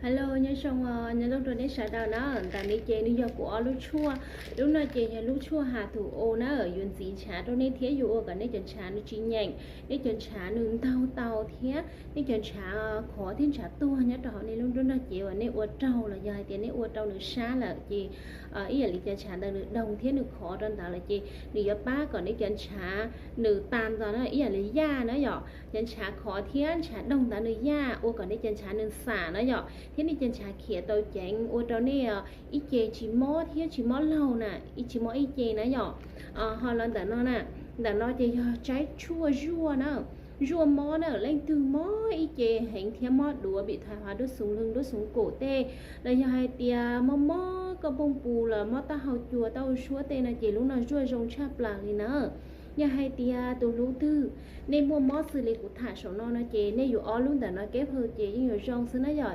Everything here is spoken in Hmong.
Hello, nyob zoo, nyob zoo rau nej sawv daws na. Ntawm no ces nws yog kuv ob lub tshuaj. Lub no ces yog lub tshuaj has tus o na, yuav ntxiv ntshav rau nej thiab yuav ua kom nej cov ntshav nws tsis nyeem, nej cov ntshav nws ntaug tau thiab nej cov ntshav khov thiab ntshav tuag nyob rau hauv nej lub nruab nrog cev uas nej ua raug los yog hais tias nej ua rau nws sab lawm ces ib yam li cov ntshav ntawd nws doog thiab nws khov rau ntawd lawm ces nws yuav pab kom nej cov ntshav nws tas ntxov na, ib yam li yaj na yom. Cov ntshav khov thiab ntshav doog ntawd nws yaj ua kom nej cov ntshav nws xam na yom, thiab nej cov ntshav khiav tau ceev ua rau nej ib ce tsis mob thiab tsis mob laug na, ib tsis mob ib ce na yom. Ho los ntawm no na, ntawm no ces yog tshaib tshuaj zuaj na, zuaj mob na, leej twg mob ib ce heev thiab mob duav pim thaiv hav duab xoov lwg duab xoov kaum tej, los yog hais tias mob mob koj pooj pus los mob taub hau cua taub hau suab tej no ces lub no zuaj zoo tshaj plaws li na. Yog hais tias tus hlub twg nej muaj mob xws li kuv tham saum no no ces nej yuav ob lub ntawm no keb phaw ces yeej yuav zoo xwb na yom.